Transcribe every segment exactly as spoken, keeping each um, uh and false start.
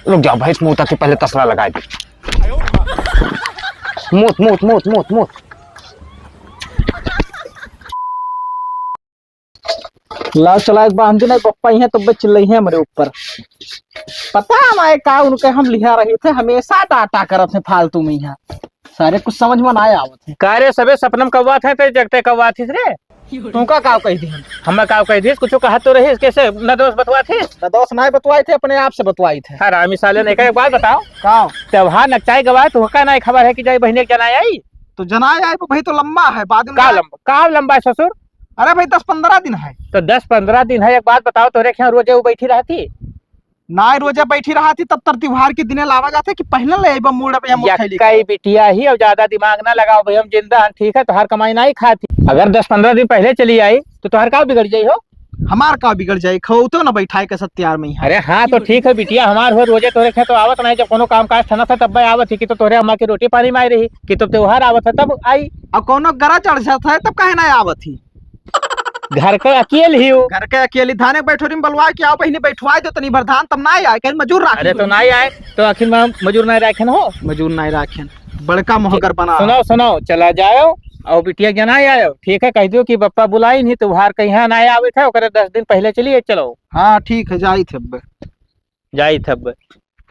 रुक जाओ, भैंस मूत आती, पहले तसला लगाए दे। मूत, मूत, मूत, मूत, मूत। लाओ चला, एक बांध दे ना, पप्पा यहाँ तब चिल्लाई है हमरे ऊपर। पता है हमारे का उनके हम लिहा रहे थे, हमेशा डांटा करत है फालतू में यहाँ। सारे कुछ समझ में ना आवत है। का रे, सबे सपनम कौवा थे, ते जगते कौवा थी रे? तू का काव कह दी? हमें काव कह दी? कुछ कहा तो रही, कैसे न दोस्त बतवा थी? न दोस्त ना बतवाई थे, अपने आप से बतवाई थे। हरामी साले ने कहा, एक बात बताओ। का? त्योहार नकचाई गवाए, तो का ना खबर है कि जाई बहिने के जनाई आई? तो जनाई आई, भाई तो लंबा है, बाद में का ना लंबा, का लंबा है ससुर? अरे भाई, दस पन्द्रह दिन है। तो दस पन्द्रह दिन है, एक बात बताओ, तोरे के यहाँ रोजे वो बैठी रहती? नाई रोजे बैठी रहती, तब तर त्योहार के दिने लावा जाते कि पहले ले आइबा मूड़ पे हम या खैली कई का। बिटिया ही, अब ज्यादा दिमाग ना लगाओ भाई, हम जिंदा हन, ठीक है, तोहार कमाई नाई खाती। अगर दस पन्द्रह दिन पहले चली आई, तो तोहार का बिगड़ जाई हो? हमार का बिगड़ जाई, खवतो ना बैठाए के सत्यार में ही है। अरे हाँ, तो ठीक है बिटिया, हमार हो रोजे तोरे खेत आवत नहीं, जब कोनो काम काज ठनत है तब आवत ही कि तो तोरे अम्मा की रोटी पानी में आई रही, कि तो त्योहार आवत है तब आई। अब कोनो गरा चढ़ जात है तब काहे ना आवत ही? घर के अकेल ही हो। घर के अकेली धाने बैठोरी में बलवाए के आओ बहिनी, बैठवाए दो तनी भर धान, तब ना आए, कहीं मजूर राखी अरे तो हो। ना आए, तो आखिर में हम मजूर ना राखेन हो। मजूर ना राखेन, बड़का मोहगर बना। सुनाओ, सुनाओ, चला जाओ और बिटिया के जनाई आयो, ठीक है, कह दियो कि बप्पा बुलाई नहीं, त्योहार कहीं ना आवे थे, ओकरे दस दिन पहले चलिए, चलो। हाँ, ठीक है, जाई थे अब। जाई थे अब।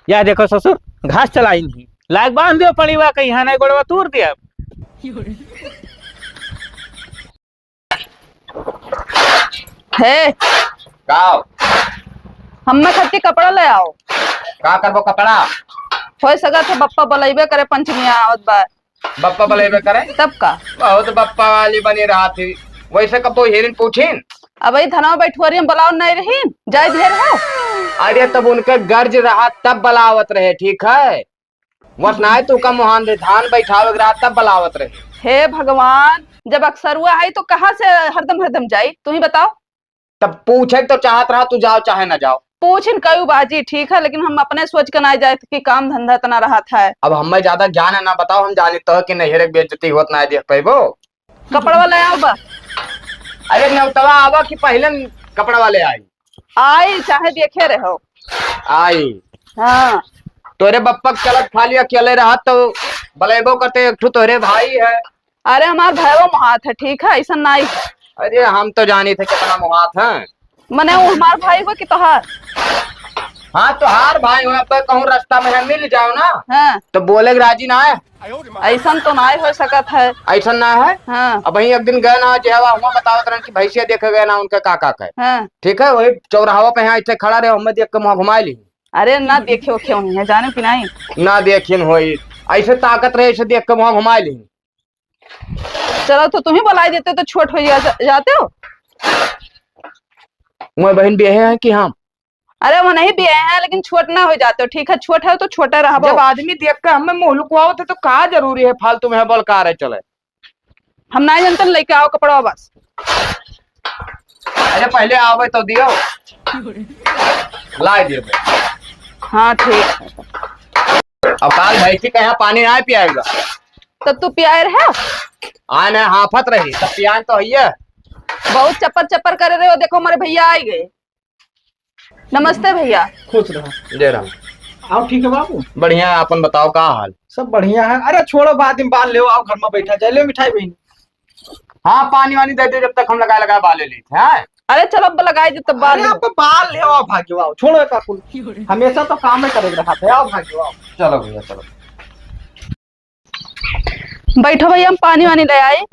या देखो ससुर, घास चलाई नहीं, लाग बांध दियो पड़ीवा, कहीं ना गोड़वा तूर दिया। हे, का? हम्मे खातिर कपड़ा ले आओ। का करबो कपड़ा? होई सकत है बप्पा बलैबे करे, पंचमिया आवत बा। बप्पा बलैबे करे? तब का? बहुत बप्पा वाली बनी रहत ही। वैसे कब तो हेरिन पूछिन? अब ई धनवा बैठुअरी में बुलाओ नहीं रहीन, जाए ढेर हो। अरे तब उनके गर्ज रहा तब बुलावत रहे, ठीक है? वस नाय तू का मुहान दे, धान बैठावे के रहा तब बलावत रहे। हे भगवान, जब अक्सरुआ आई तो कहाँ से हरदम हरदम जाई, तू ही बताओ। तब पूछे तो चाहत रहा, तू जाओ चाहे ना जाओ। पूछिन कयू बाजी, ठीक है, लेकिन हम अपने सोच के ना जाए कि काम धंधा इतना रहत है। अब हमें ज्यादा ज्ञान है ना, बताओ, हम जानी तो कि नैहरे के बेइज्जती होत ना देख पैबो। कपड़वा ले आवा। अरे नेवतवा आवा कि पहले कपड़वा ले आई? आई, चाहे देखे रहो। आई। हाँ। तोरे बप्पा के चलत खाली अकेले रहत तो बलेबो करते, एक ठो तोरे भाई है। अरे हमार भाईवा मोहात है, ठीक है, ऐसा नहीं है। अरे हम तो जानी थे कितना मोहात है। मने वो हमार भाई हो कि तोहार? हाँ, तोहार भाई हो, अब कहूँ रास्ता में हम मिल जाओ ना, हाँ। तो बोले के राजी ना है। ऐसन तो ना हो सकत है। ऐसन ना है? हाँ। अब वहीं एक दिन गए ना, जे हवा हुआ बतावत रहन कि भैंसिया देखे गए ना, उनका का का कहे। हाँ। ठीक है, वही चौराहा पे यहाँ ऐसे खड़ा रहे, हमें देख के मुँह घुमा ली। अरे ना देखे ओखे हुई है, जाने कि नहीं? ना देखिन होई, ऐसे ताकत रहे, ऐसे देख के मुँह घुमा ली। चलो तो तुम्ही बुलाई देते तो छोट हो जा, जाते हो। मोए बहिन बियाहे हैं कि हम? अरे वो नहीं बियाहे हैं, लेकिन छोट ना हो जाते हो, ठीक है? छोट है तो छोटा रहबो। जब आदमी देख के हमें मुँह लुकवावत है तो का जरूरी है फालतू में बोल का रहे चले? हम नहीं जानते, लेके आओ कपड़ा बस। अरे पहले आवे तो दियो, लाई दियो। हाँ ठीक है। अब काल भैंसी के यहाँ पानी ना पियाएगा। तब तू पियाए रहे? आए ना हाफत रही, तब पियान तो है। बहुत चप्पर चप्पर करे रहे हो, देखो हमारे भैया आ गए। नमस्ते भैया। खुश रहो। जय राम। आओ, ठीक है बाबू। बढ़िया, अपन बताओ का हाल? सब बढ़िया है। अरे छोड़ो, बाद में बाल ले आओ, घर में बैठा जाए, ले मिठाई बहन। हाँ, पानी वानी दे दे, जब तक हम लगा लगा बाल ले लेते हैं। अरे चलो, अब लगाई दे तब बाल अरे ले। अब बाल ले आओ, भाग्य आओ, छोड़ो का कुल। हमेशा तो काम ही करे रहा था, आओ भाग्य आओ। चलो भैया, चलो। बैठो भैया, हम पानी वानी ले आई।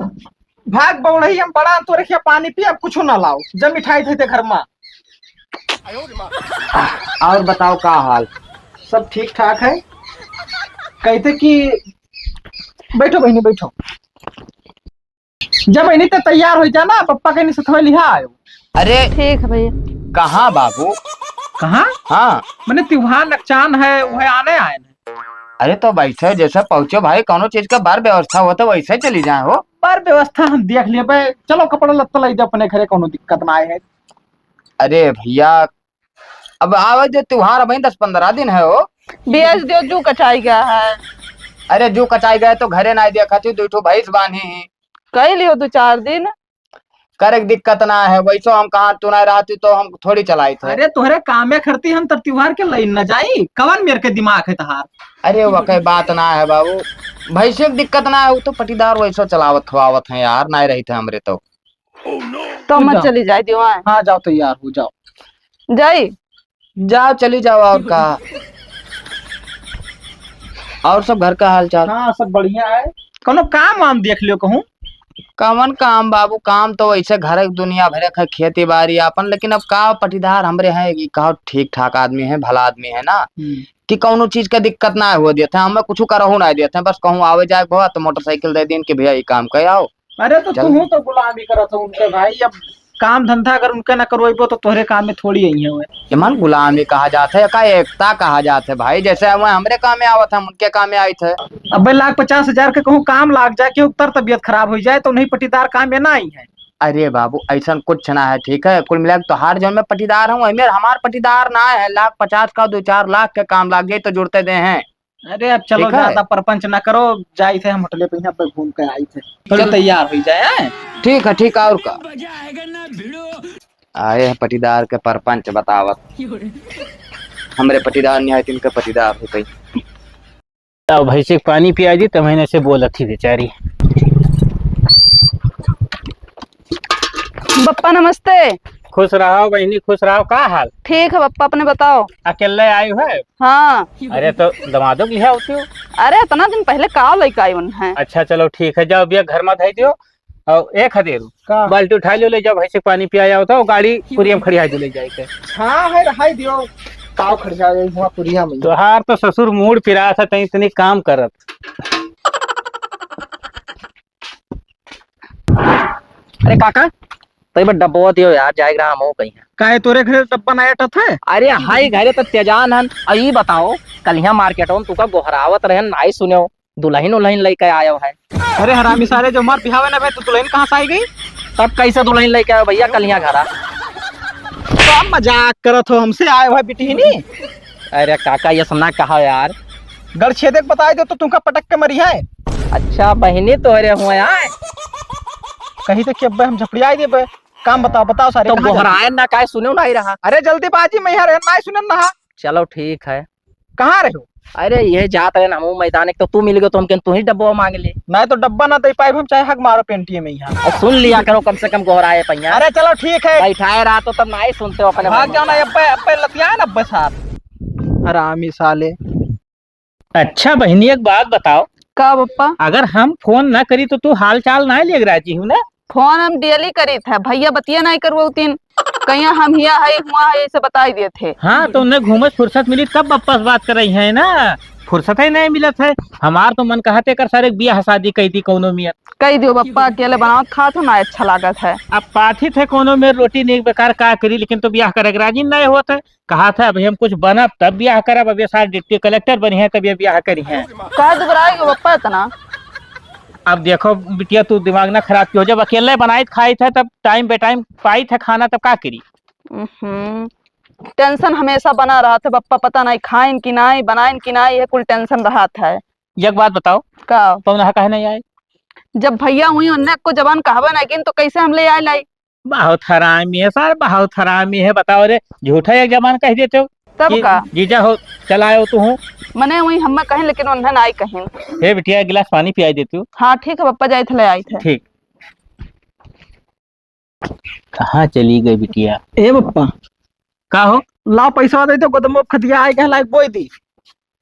भाग बौड़ही, हम बड़ा तोरे खिया पानी पी, अब कुछ ना लाओ, जब मिठाई थे घर में। और बताओ का हाल? सब ठीक ठाक है। कहते कि बैठो बहनी, बैठो। जब बहनी ते तैयार हो जाना, पप्पा के निसथवे लिहा आयो। अरे ठीक है भैया। कहाँ बाबू? कहाँ? हाँ। मैंने त्योहार नकचान है, वह आने आए हैं। अरे तो बैठे, जैसे पहुँचो भाई, कौनो चीज का बार व्यवस्था हो तो वैसे चली जाए हो। बार व्यवस्था हम देख लेबे। चलो कपड़ा लत्ता लाई दे अपने घरे, कौनो दिक्कत ना है। अरे भैया, अब आवे जो त्योहार, अबहीं दस पन्द्रह दिन है हो। ब्याज दो, जू कटाई गया है। अरे जू कटाई गया तो घरे ना देखा थी, दो ठो भैंस बांधी ही। कह लियो दो चार दिन। करे के दिक्कत ना है, वैसो हम कहाँ तू ना रहती तो हम थोड़ी चलाइत है। अरे तोहरे कामे खरती हम तर त्योहार के लाइन न जाई, कवन मेर के दिमाग है तहार? अरे वकै बात ना है बाबू, भैंसे के दिक्कत ना है, वो तो पटीदार वैसो चलावत खवावत है यार, ना रहते हमरे तो। तो मत जाओ। चली जाए दीवान। हाँ जाओ, तैयार हो जाओ। जाई। जाओ, चली जाओ, और का। और सब घर का हाल चाल? हाँ, सब बढ़िया है। कोनो काम वाम देख लियो कहूँ। कवन काम बाबू, काम तो वैसे घर के दुनिया भरे के है, खेती बाड़ी आपन, लेकिन अब का पटीदार हमरे हैं कि कहो ठीक ठाक आदमी है, भला आदमी है ना, हम्म। कि कौनो चीज का दिक्कत ना हो देते हैं, हमें कुछ करहु ना देते हैं, बस कहूँ आवे जाए के भवा तो मोटरसाइकिल दे दिन कि भैया ये काम कर आओ। अरे तो चल। तू तो गुलामी करत हो उनके भाई, अब काम धंधा अगर उनके ना करवाइबो तो तोहरे काम में थोड़ी आई है। ये मन गुलामी कहा जात है, का एकता कहा जात है भाई, जैसे वो हमरे काम में आवत है, हम उनके काम में आइत है। अबे लाख पचास हजार के कहूँ काम लाग जाए, केहू तर तबियत खराब हो जाए तो उन्हीं पटीदार काम में ना आई है। अरे बाबू, ऐसन कुछ ना है, ठीक है, कुल मिला के तोहार जौन में पटीदार हूँ, एमे हमार पटीदार ना है, लाख पचास का दो चार लाख के काम लाग जाए तो जुड़ते दे हैं। अरे अब चलो, ठीक है। ज्यादा परपंच ना करो, जाई थे हम होटले पे, यहाँ पे घूम के आई थे। चलो चलो। तैयार हो जाए, हैं? ठीक है, ठीक है, और का? आए हैं पटीदार के परपंच बतावत। हमरे पटीदार नहीं आए, तिनके पटीदार हो गई। अब भैंसी के पानी पिया दी, तब महीने से बोलत ही बेचारी। बप्पा नमस्ते। खुश रहो बहिनी, खुश रहो। का हाल? ठीक है बप्पा, अपने बताओ। अकेले आई है? हाँ। अरे तो दमादो के लिहा होती हो। अरे इतना दिन पहले का लइका आई उन्हें। अच्छा चलो ठीक है, जाओ बिया घर में धई दियो। और एक हदेरू का? बाल्टी उठा लियो, ले जाओ भैंसी के पानी पिया जाओ, तो गाड़ी कुरिया में खड़ी हाई दियो ले जाए के। हाँ है, रहाई दियो। काव खड़ जाए हुआ कुरिया में। तोहार तो ससुर मूड पिरात है, तई इतनी काम करत। अरे काका, तई बा डब्बो दियो यार, जाए ग्राम हो कहीं। काहे तोरे घरे डब्बा ना अटत है? अरे हाई घरे तो तेजान हन। आ ई बताओ, कल यहाँ मार्केट में तुका गोहरावत रहन, नाई सुन्यो, दुलहिन उलहिन लइके आयो है। अरे हरामी साले, जो हमार बिहावे ना भए तो दुलहिन कहाँ से आई गई? तब कैसे दुलहिन लइके आयो भैया कल यहाँ घरा? तो आप मजाक करत हो हमसे, आयो है बिटिहनी। अरे काका, ये सब ना कहा यार। गड़ छेदे के बताई दे तो तुमका पटक के मरी है। अच्छा बहिनी तोहरे हुआ आए। कही तो कि अब्बे हम झपड़ियाई देबे। काम बताओ, बताओ सारे, तो कहाँ जाते? गोहराए ना काहे सुने नहीं रहा। अरे जल्दीबाजी में यहाँ रहे, ना सुने ना। चलो ठीक है। कहाँ रहे हो? अरे ये जात रहे ना हमहू मैदान, एक तो तू मिल गयो तो हम कहन तू ही डब्बा मांग ले। नहीं तो डब्बा ना दे पाए हम, चाहे हग मारो पेंटिए में यहाँ। और सुन लिया करो कम से कम गोहराए पहिया। अरे चलो ठीक है। बैठाए रहा तो तब ना ही सुनते हो अपने भाग भाई जाओ ना, का। अब्बे, अब्बे लतियाए ना अब्बे साथ। हरामी साले। अच्छा बहिनी, एक बात बताओ। का बप्पा? अगर हम फोन ना करी तो तू हाल चाल ना लेके राजी हूँ ना? फोन हम डेली करीत है, भैया बतिया नहीं करवउतीन, कहिया हम हिया है, हुआ है, ऐसे बताई देत है। हाँ, तो उन्हें घूमे फुर्सत मिली तब बप्पा से बात कर रही है ना, फुर्सत ही नहीं मिलत है। हमार तो मन कहते कर सारे बियाह शादी कई दी कौनो मियत। कई दियो बप्पा, अकेले बनावत खात हो ना अच्छा लागत है। अब पाथी थे कौनो में रोटी नहीं बेकार का करी, लेकिन तो बियाह करे के राजी नहीं होत है। कहा था अभी हम कुछ बनब तब ब्याह करब, अब ये सार डिप्टी कलेक्टर बनी है तब ये ब्याह करी है। का दुबराए गो बप्पा इतना? अब देखो बिटिया, तू दिमाग ना खराब कियो, जब अकेले बनाई खाई थे तब टाइम बे टाइम पाई थे खाना, तब का करी? हम्म, टेंशन हमेशा बना रहा था बप्पा, पता नहीं खाइन कि नहीं, बनाइन कि नहीं, ये कुल टेंशन रहा था। एक बात बताओ, का? पौनहा काहे नहीं आए? जब भैया हुई उन्हें को जबान कहबे नहीं किन तो कैसे हम ले आए लाई? बहुत हरामी है सर, बहुत हरामी है। बताओ रे, झूठा एक जबान कह देते हो तब कि का? जीजा हो, चलायो तू हूँ। मने वही हम्मा कहें, लेकिन उन्हें ना आई कहें। हे बिटिया, एक गिलास पानी पियाई देती हूँ। हाँ, ठीक है पप्पा, जाए थे, ले आई थे। ठीक। कहाँ चली गई बिटिया? ए पप्पा। का हो? लाओ पैसा दे दो, गोदम में खदिया आए गए, लाइक बोई दी।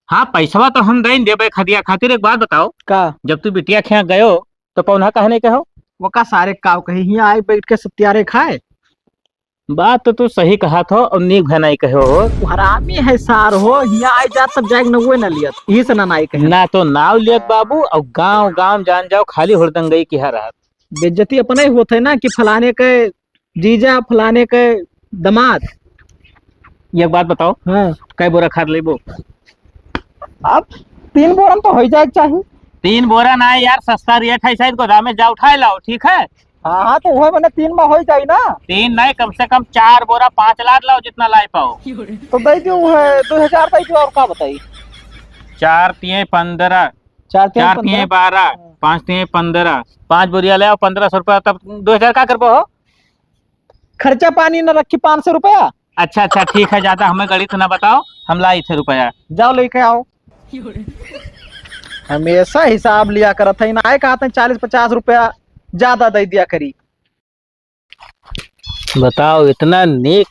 हाँ, पैसवा तो हम दे देबे खदिया खातिर। एक बात बताओ, का? जब तू बिटिया खिया गयो, तो पौना काहे नहीं कहो? वो का सारे काव कही, हियाँ आए बैठ के सत्यारे खाए। बात तो तू सही कहा थो, और नीक भे नहीं कहो हो। वो हरामी है सार हो, हियाँ आए जात तब जाए नौवे न लियत, यही से ना नाई कहे। ना तो नाव लियत बाबू, और गांव गांव जान जाओ, खाली हुड़दंगई की है रहत। बेइज्जती अपना ही होत है ना कि फलाने के जीजा, फलाने के दामाद। एक बात बताओ, हाँ। कै बोरा खाद लेबो? अब तीन बोरा में तो हो जाए के चाही। तीन बोरा ना है यार, सस्ता रेट है, शायद गोदाम में जा उठाए लाओ, ठीक है? हाँ, हाँ, तो वह मैंने तीन में हो जाए ना। तीन नहीं, कम से कम चार बोरा, पाँच लाद लाओ, जितना लाई पाओ। तो दे दियो, वह दो हजार दे दियो, और का बताई? चार तिये पन्द्रह, चार तिये चार तिये पन्द्रह। बारह, हाँ। पाँच तिये पन्द्रह, पाँच बोरिया ले आओ, पन्द्रह सौ रुपया, तब दो हजार का करबो हो? खर्चा पानी न रखी पाँच सौ रुपया। अच्छा, अच्छा, ठीक है, ज्यादा हमें गणित न बताओ, हम लाई थे रुपया। जाओ लेके आओ। हमेशा हिसाब लिया करत है, ना आए कहत है चालीस पचास रुपया ज्यादा दे दिया करी। बताओ, इतना नीक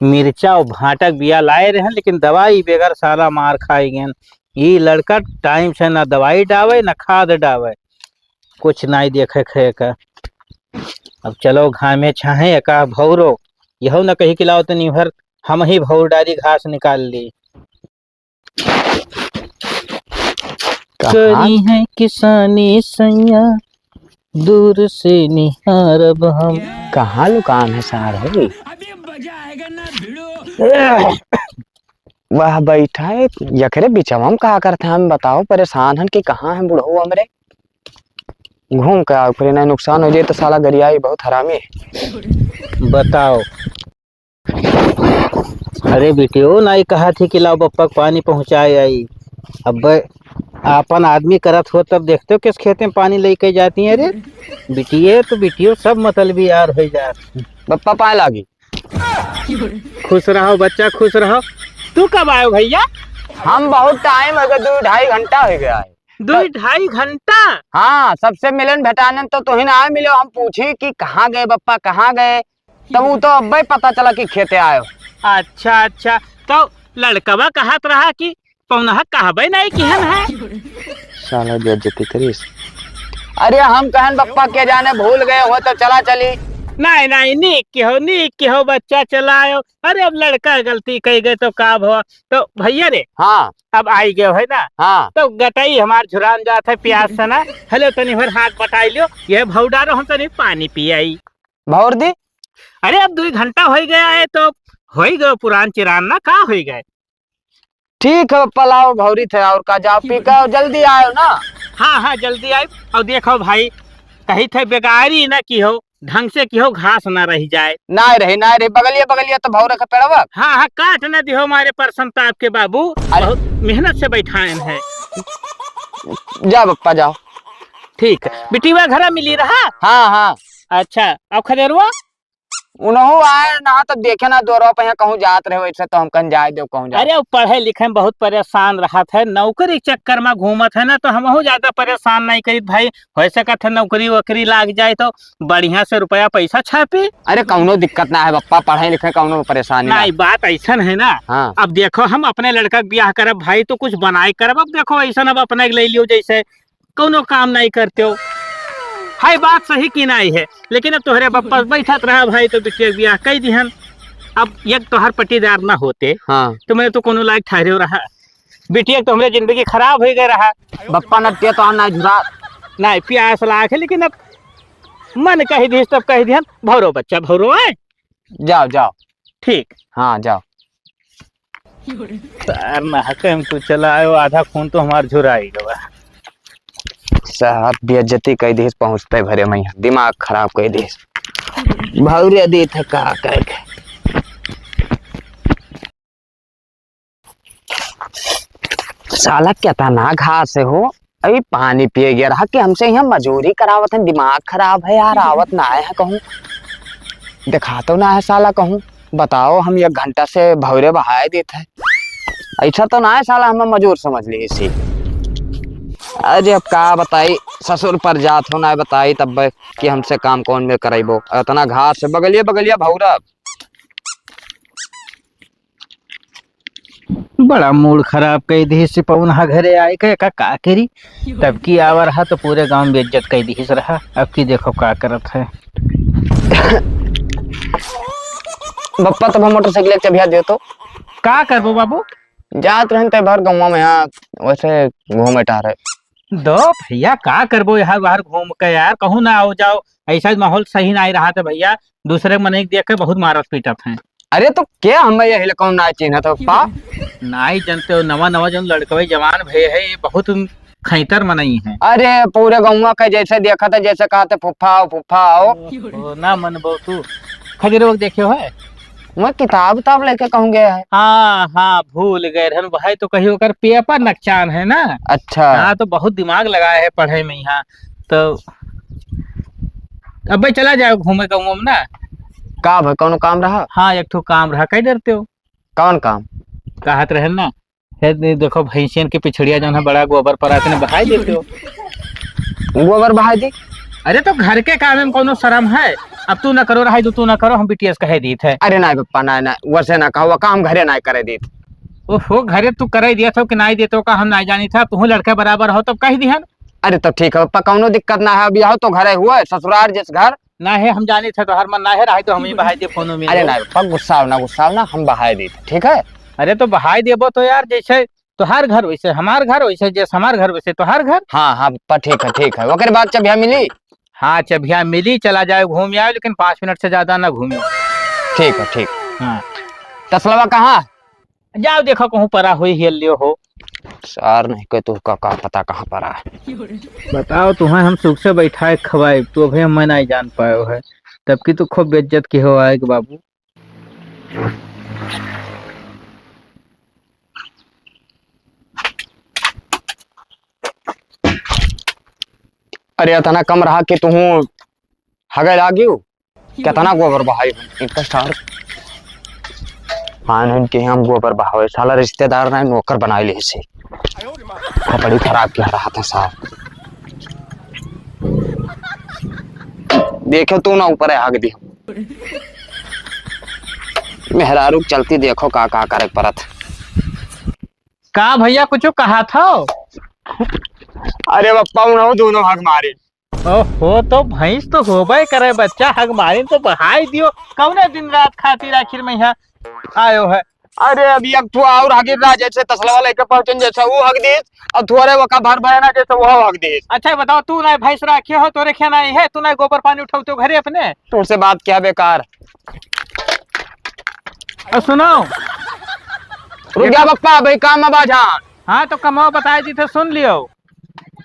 मिर्चा और भांटा के बिया लाए रहे, लेकिन दवाई बगैर सारा मार खाई गए। ई लड़का टाइम से ना दवाई डावे, ना खाद डावे, कुछ नाई देखे खे का। अब चलो घामे छाहे एका भौरो, यहू न कही कि लाओ तनी भर हम ही भौर डारी घास निकाल ली। कहाँ? करी है किसानी सैया, दूर से निहारब हम। कहाँ लुकान है सार हो? वाह, बैठा है, यकरे बिचवा में का करत है? हम बताओ, परेशान हन कि कहाँ है बुढ़ऊ हमरे? घूम के आओ, फिर इन्हें नुकसान हो जाए तो साला गरियाई बहुत हरामी है। बताओ। अरे बिटियो, नाई कहा थी कि लाओ बप्पा के पानी पहुँचाए आई। अब आपन आदमी करत हो तब देखते हो किस खेते में पानी लेके जाती है। अरे बिटिये तो बिटियो सब मतलबी यार हो जात। बप्पा पाए लागी। खुश रहो बच्चा, खुश रहो। तू कब आयो भैया? हम बहुत टाइम हो गया, दो ढाई घंटा हो गया है। दो ढाई घंटा? हाँ, सबसे मिलन भेटानन तो तुहिन आए मिलो, हम पूछी कि कहाँ गए बप्पा, कहाँ गए, तब वो तो अब्बे पता चला कि खेते आयो। अच्छा, अच्छा, तो लड़कवा कहत रहा कि पौनहा कहबे नहीं किहन है। साला बेइज्जती करीस। अरे हम कहन बप्पा के जाने भूल गए हो तो चला चली। नहीं, नहीं, नीक किहो, नीक किहो बच्चा चला आयो। अरे अब लड़का गलती कही गए तो का भवा। तो भैया रे, हाँ। अब आई गए है ना? हाँ। तो गटई हमार झुरान जात है प्यास से ना। हेलो तनी भर हाथ बटाई लियो, ये भौडारो हम तनी पानी पी आई। भौर दी? अरे अब दो घंटा हो गया है तो हो ही गयो पुरान चिरान ना, का हो गए? ठीक है पलाओ भौरी थे और का, जाओ पी के आओ, जल्दी आयो ना। हाँ, हाँ, जल्दी आई। और देखो भाई, कही थे बेगारी ना किहो, ढंग से किहो, घास ना रह जाए। ना रही, ना रही, बगलिया बगलिया तो भौरे के पेड़वा। हाँ, हाँ, काट ना दिहो हमारे पर संताप के बाबू, अरे। बहुत मेहनत से बैठाएन है। जा बप्पा जाओ। ठीक, बिटिया घरा मिली रहा? हाँ, हाँ। अच्छा, अब खदेरुआ? उनहु आए ना तो देखे ना दो रुपया कहूँ जात रहे, वैसे तो हम कहीं जाए दो कहूँ जाए। अरे, वो पढ़े लिखे में बहुत परेशान रहत है, नौकरी के चक्कर में घूमत है ना, तो हमहू ज्यादा परेशान नहीं करीत भाई। हो सकत है नौकरी वोकरी लाग जाए तो बढ़िया से रुपया पैसा छापी। अरे, कौनो दिक्कत ना है बप्पा, पढ़े लिखे कौनो परेशानी ना। नहीं, बात ऐसन है ना। हाँ। अब देखो, हम अपने लड़का के ब्याह करब भाई, तो कुछ बनाए करब। अब देखो, ऐसन अब अपने के ले लियो जैसे कौनो काम नहीं करते हो। हाय, बात सही की नहीं है, लेकिन अब तोहरे बप्पा बैठत रहा भाई, तो बिटिया के ब्याह कई दिहन। अब एक तोहर पट्टीदार ना होते, हाँ। तो मैं तो कोनो लायक ठहरे रहा। बिटिया तो हमरे जिंदगी खराब हो गए रहा। बप्पा न पिया तो ना जुड़ा। नहीं, प्यास लाग है, लेकिन अब मन कही दिस तब कही दिहन, भौरो बच्चा, भौरो है। जाओ, जाओ। ठीक। हाँ, जाओ। तार नहके में तू चला आयो, आधा खून तो हमार झुराई गवा। साहब बेइज्जती कई दिस, पहुँचते भरे में यहाँ दिमाग खराब कई दिस। भौरे दी थे का कहे के। साला केतना घास है हो, अभी पानी पिए गया रहा कि हमसे यहाँ मजूरी करावत है। दिमाग खराब है यार, आवत ना है कहूँ, दिखातो ना है साला कहूँ। बताओ, हम एक घंटा से भौरे बहाए देत है, ऐसा तो ना है साला हमें मजूर समझ ली इसी। अरे अब का बताई, ससुर पर जात हो ना बताई तब कि हमसे काम कौन में कराइबो, इतना घास है बगलिया बगलिया भौरा। बड़ा मूड खराब कई दिहिस पौनहा घरे आए के, का, का करी? तब की आवर हा तो पूरे गांव में बेइज्जत कई दिहिस रहा। अब की देखो का करत है। बप्पा, तब हम मोटरसाइकिल के चबिया दे तो। का करबो बाबू? जात रहन ते भर गौवा में यहाँ वैसे घूमे टहरे। दो भैया, का करबो यहाँ बाहर घूम के यार, कहूँ ना आओ जाओ, ऐसा माहौल सही ना रहा था भैया। दूसरे मनई के देख के बहुत मारत पीटत हैं। अरे तो क्या हम ये हिलकौन ना चिन्हत हो पा? नाई जनते हो, नवा नवा जौन लड़कवे जवान भए है, ये बहुत खैतर मनई है। अरे पूरे गौवा के जैसे देखत है, जैसे कहते फुफ्फा आओ, फुफ्फा आओ। ओ, ना मनबो तू। खजरे वक्त देखे हो है? मैं किताब उताब लेके कहूँ गया है। हाँ, हाँ, भूल गए रहन भाई, तो कहीं ओकर पेपर नकचान है ना। अच्छा। हाँ, तो बहुत दिमाग लगाए है पढ़े में यहाँ। तो अबे चला जाओ घूमे गौवा में ना। का भाई, कौनो काम रहा? हाँ, एक ठो काम रहा, कई डरते हो? कौन काम? कहत रहे ना, हे दे-, देखो, भैंसियन के पिछड़िया जौन है, बड़ा गोबर परा, तनी बहाई देते हो। गोबर बहाई दी? अरे, तो घर के काम में कौनो शर्म है? अब तू ना करो, रहाई दो, तू ना करो, हम बिटिया से कहे दीत है। अरे नाहीं पप्पा, नाहीं, नाहीं, वैसे ना कहो, वो काम घरे नाहीं करे दीत। ओहो, घरे तू करे दिया था कि नाहीं देते हो, का हम नाहीं जानी था? तुहूँ लड़के बराबर हो, तब कह दिहन। अरे, तो ठीक है पप्पा, कौनो दिक्कत ना है, अब यहो तो घरे हुए, ससुरार जिस घर। ना है, हम जानी थे तोहर मन ना है, रहे तो हम ही बहाई दे फोनो में। अरे ना पप्पा, गुस्सा हो ना, गुस्सा हो ना, हम बहाई दे, ठीक है? अरे तो बहाई देबो तो यार, जैसे तोहार घर वैसे हमार घर, वैसे जैसे हमार घर वैसे तोहार घर। हाँ, हाँ पप्पा, ठीक है, ठीक है। ओकर बाद चबिया मिली? हाँ, चबिया मिली, चला जाए घूम आए, लेकिन पाँच मिनट से ज्यादा ना घूमियो। ठीक है, ठीक। हाँ। तसलवा कहाँ? जाओ देखो कहूँ परा होई, हेल लियो हो। सार नहीं के तू का, का पता कहाँ परा है। बताओ, तुम्हें हम सुख से बैठाए खवाए, तो अभी हम नहीं जान पायो है, तब की तू खूब बेइज्जत की हो आए के बाबू। अरे, इतना कम रहा कि तुहूँ हगे लागियो। कितना गोबर बहाई हम, इनका सार। हाँ, इनके हम गोबर बहावे, साला रिश्तेदार ना, नौकर बनाए ले से। हाँ, बड़ी खराब किया रहा था सार। देखे तू ना ऊपर है, हग दी। मेहरारू के चलती देखो का, का करे परत। का भैया कुछ कहा था? अरे पप्पा, उन्हों दोनों हग मारे। ओहो, तो भैंस तो होबे करे, बच्चा हग मारिन तो बहाई दियो। कौने दिन रात खातिर आखिर में यहाँ आयो है? अरे अभी एक ठो और हगिर रहा, जैसे तसलवा लेके पहुंचन, जैसे वो हग दीस, और थोड़े वका भर भरे ना, जैसे वो हग दीस। अच्छा बताओ, तू ना भैंस रखे हो, तोरे क्या नहीं है, तू ना गोबर पानी उठाओ तो घरे अपने? तुमसे बात क्या बेकार। और सुनो। रुक जा बप्पा, भाई काम में बाझा। हाँ तो कमवा बताए दी थे, सुन लियो।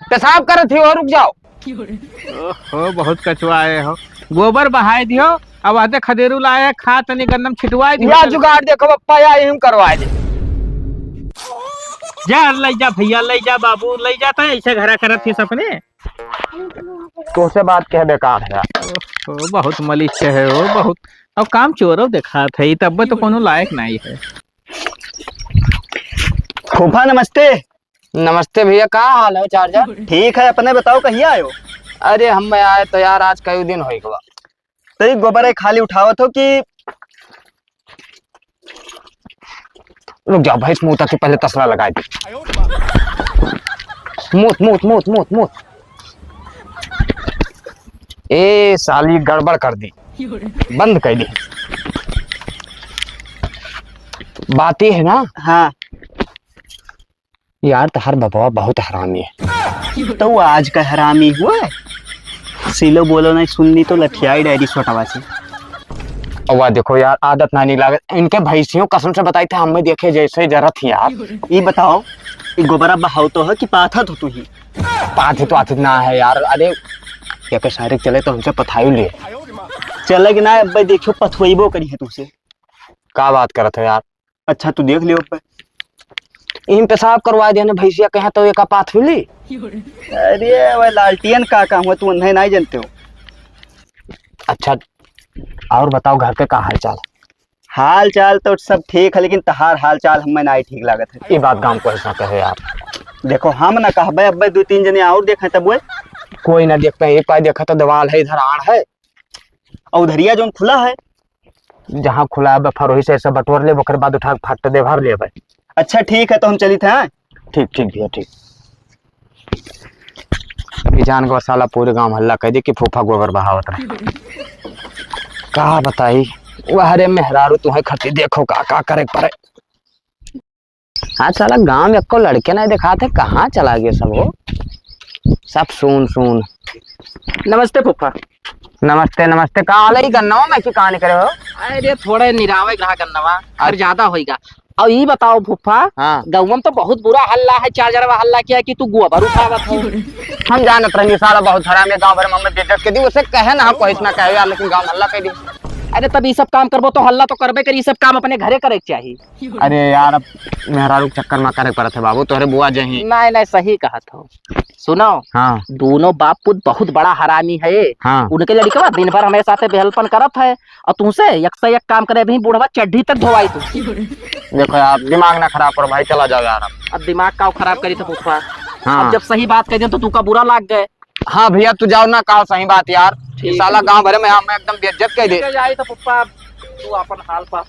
पेशाब करत ही हो, रुक जाओ। ओहो, बहुत कचवाए हो। गोबर बहाए दियो, अब आते खदेरू लाए, खा तनी गंदम छिटवाए दियो। या जुगाड़ देखो बप्पा, या यही करवाए दे। जा, ले जा भैया, ले जा बाबू, ले जा, तो ऐसे घरा करत थी सपने। तोसे बात कह बेकार है। ओहो, बहुत मलिच्छ है हो, बहुत। अब काम चोरो देखात है, ई तब्बे तो कोनो लायक नहीं है। फूफा नमस्ते। नमस्ते भैया, का हाल है चार्जर? ठीक है, अपने बताओ, कहिया आयो? अरे हम आए तो यार आज कई दिन हो गवा। तो ई गोबर है खाली उठावत हो कि? रुक जाओ भैंस मूत के पहले तसला लगाए दे। मूत, मूत, मूत, मूत, मूत। ए साली गड़बड़ कर दी, बंद कर दी। बात ये है ना। हाँ। यार, तहार बबवा बहुत हरामी है। तो वो आज का हरामी हुआ है। सिलो बोलो नहीं सुननी तो लठियाई डायरी सोटवा से। और वाह, देखो यार, आदत ना नहीं लागत। इनके भैंसियों कसम से बताई थे, हमें देखे जैसे जरत ही यार। ये बताओ, ये गोबरा बहाव तो है कि पाथत हो तू ही? पाथत वाथत ना है यार। अरे, ये के सारे चले तो हमसे पथाई ले। चले कि ना, अब भाई देखियो, पथवैबो करी है तुमसे। का बात करत हो यार? अच्छा, तू देख लियो पे। इम पेशाब करवा देने भैंसिया, कहे तो एक पाथ मिली। अरे, वह लालटियन का काम हुआ, तू उन्हें नहीं जानते हो। अच्छा, और बताओ, घर के का हाल चाल? हाल चाल तो सब ठीक है, लेकिन तहार हाल चाल हमें नहीं ठीक लागत है। ये बात गांव को ऐसा कहे यार। देखो, हम ना कहबे, अब दो तीन जने और देखे तब वो। कोई ना देखते, एक पाई देखा तो दीवाल है, इधर आड़ है। और उधरिया जोन खुला है, जहाँ खुला है बफर, वही से ऐसा बटोर ले, ओकर बाद उठा के फट दे भर ले भाई। अच्छा ठीक है, तो हम चली थे, हाँ? ठीक, ठीक भैया, ठीक। ई जान गो साला पूरे गांव हल्ला कह दे कि फूफा गोबर बहावत रहे। का बताई, वह रे मेहरारू तुम्हें खती देखो का, का करे पड़े। आज साला गांव में एको लड़के नहीं दिखाते, कहाँ चला गए सब हो? सब सुन सुन। नमस्ते फूफा। नमस्ते, नमस्ते। का हाल है? ई गन्नवा में की कहानी करे हो? अरे थोड़े निरावे ग्रह गन्नवा, और अच्छा। ज्यादा होइगा। और ई बताओ फूफा, हाँ। गाँव में तो बहुत बुरा हल्ला है, चार जरवा हल्ला किया कि तू गोबर उठावत हो। हम जानत रहनी साला बहुत हरामी है, गाँव भर में हमें बेइज्जत कर दी, उसे कहे ना कोई इतना कहे यार, लेकिन गाँव में हल्ला कर दी। अरे तब ई सब काम करबो तो हल्ला तो करबे करी, ई सब काम अपने घरे करे के चाही। अरे यार, अब मेहरारू के चक्कर में करे के पड़त है बाबू, तोहरे बुआ जही। नहीं, नहीं, सही कहत हो। सुनो, हाँ। दोनों बाप पुत बहुत बड़ा हरामी है। हाँ। उनके लड़कवा दिन भर हमें साथे बेहलपन करत है और तुमसे एक से एक काम करे, अभी बुढ़वा चड्ढी तक धोवाई तू। देखो यार, दिमाग ना खराब करो भाई, चला जाओ यार अब। अब दिमाग का खराब करी तो पूछवा। हाँ। अब जब सही बात कह दिया तो तू का बुरा लाग गए। हाँ भैया, तू जाओ ना, कहा सही बात यार। ठीक साला है। गाँव भरे में हम एकदम बेइज्जत कर दे। ठीक है, जाई तो पप्पा, तू अपन हाल पा।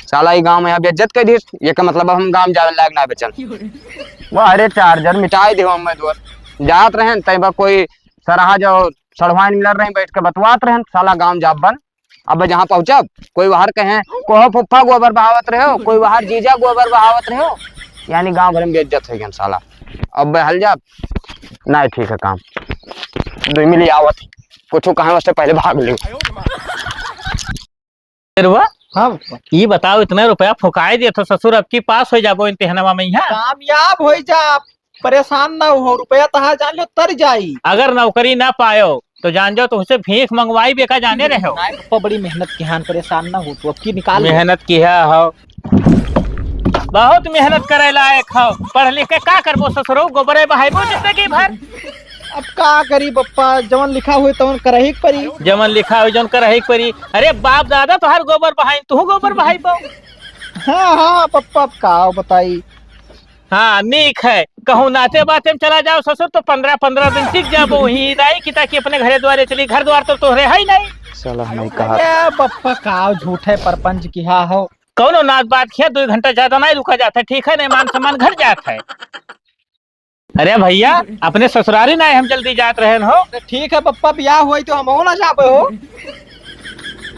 साला ई गाँव में यहाँ बेइज्जत कर दिस, ये का मतलब हम गाँव जावे लायक ना बचल। वाह रे चार्जर मिटाई दे हम दोस्त। जात रहन तै बा कोई सरहा जो सड़वाइन मिलर रही, बैठ के बतवात रहन, साला गाँव जाब बन। अब जहाँ पहुँचब कोई वहार कहे, "कोहो फुफ्फा गोबर बहावत रहे हो," कोई वहार, "जीजा गोबर बहावत रहे हो," यानी गाँव भर में बेइज्जत हो गया साला। अब बहल जाब, नहीं ठीक है काम। दुई मिली आवत, कुछ कहे उससे पहले भाग ले। रुआ? हाँ बप्पा। ई बताओ, इतने रुपया फुकाए दिए तो ससुर, अब की पास हो जाबो इम्तिहनवा में यहाँ? कामयाब हो जा, परेशान ना हो, रुपया तहा जान लो तर जाई। अगर नौकरी ना पायो तो जान जाओ तुमसे भीख मंगवाई बेका जाने रहे हो। नहीं बप्पा, बड़ी मेहनत किहान, परेशान ना हो तू, अब की निकाल ले। मेहनत किहा हो, बहुत मेहनत करे लायक हो, पढ़ लिख के का करबो ससुरो, गोबरे बहाइबो जिंदगी भर। अब का करी बप्पा, जवन लिखा हुए तवन करही के परी। जवन लिखा हुए जवन करही के परी। अरे बाप दादा तोहार गोबर बहाई, तू गोबर बहाइबो। हाँ हाँ बप्पा, अब का बताई। हाँ नीक है, कहूँ नाते बाते में चला जाओ ससुर तो पन्द्रह पन्द्रह दिन टिक जाबो ही दाई कि ताकि अपने घरे द्वारे चली, घर द्वार तो तोहरे है ही नहीं। चलो नहीं कहा। ए बप्पा का झूठे परपंच किहा हो। कौनो नात बात किहा, दो घंटा ज्यादा नहीं रुका जाता है, ठीक है, नहीं मान सम्मान घट जाता है। अरे भैया, अपने ससुरारी ना हम जल्दी जात रहन हो। तो ठीक है बप्पा, बियाह होई तो हम हो ना जाबे हो।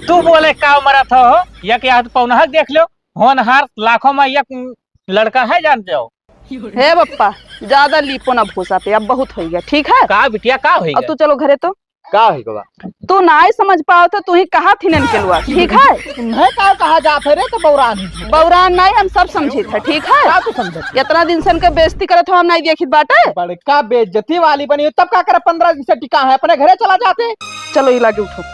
तू बोले का मरत हो, या कि आज पौनहक देख लो, होनहार लाखों में एक लड़का है जान जाओ। हे बप्पा, ज्यादा लीपो ना भूसा पे, अब बहुत हो गया, ठीक है? का बिटिया, का होई और गया? तू चलो घरे तो। का होई गवा? तू नाई समझ पाओ तो तू ही कहा थी नन के लुआ, ठीक है? तुम्हें का कहा जात है रे, तो बौरान ही। बौरान नाई, हम सब समझित है, ठीक है? का तू समझत है? इतना दिन से इनके बेइज्जती करत हो, हम नाई देखित बाटे। बड़का बेइज्जती वाली बनी हो, तब का करे पन्द्रह दिन से टिका है, अपने घरे चला जाते। चलो, ई लागे उठो।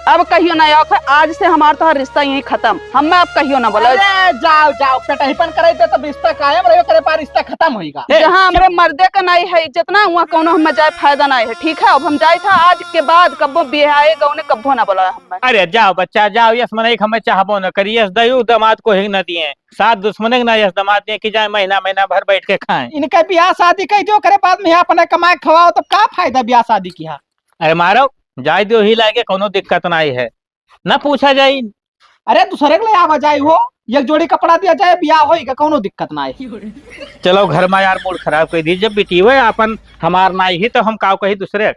अब कहियो ना आओ, आज से हमार तोहार रिश्ता यहीं खत्म। हमें अब कहियो ना बोला। अरे जाओ, जाओ, पेटहीपन करे दे तब रिश्ता कायम रहे, करे पार रिश्ता खत्म होइगा। ए, जहाँ हमरे मर्दे का नाई है इज्जत ना, वहाँ कौनो हमें जाए फायदा नाई है, ठीक है? अब हम जाए था, आज के बाद कब्बो बिहाए गौने कब्बो ना बोला हमें। अरे जाओ बच्चा, जाओ, यस मनई के हमें चाहबो न करी, यस दयू दमाद को ही न दिए, सात दुश्मने के ना यस दमाद दिए कि जाए महीना महीना भर बैठ के खाएं। इनका बियाह शादी कह दियो, करे बाद में यहाँ अपने कमाए खवाओ, तब का फायदा बियाह शादी किहा? अरे मारो, जाए दियो ही लागे, कौनो दिक्कत नाई है। ना पूछा जाई। अरे, दूसरे के ले आवा जाई हो, एक जोड़ी कपड़ा दिया जाए, बियाह होई का, कौनो दिक्कत ना है। चलो घर में यार, मूड खराब कर दी। जब बिटिया अपन हमार ना ही तो हम काव कही दूसरे।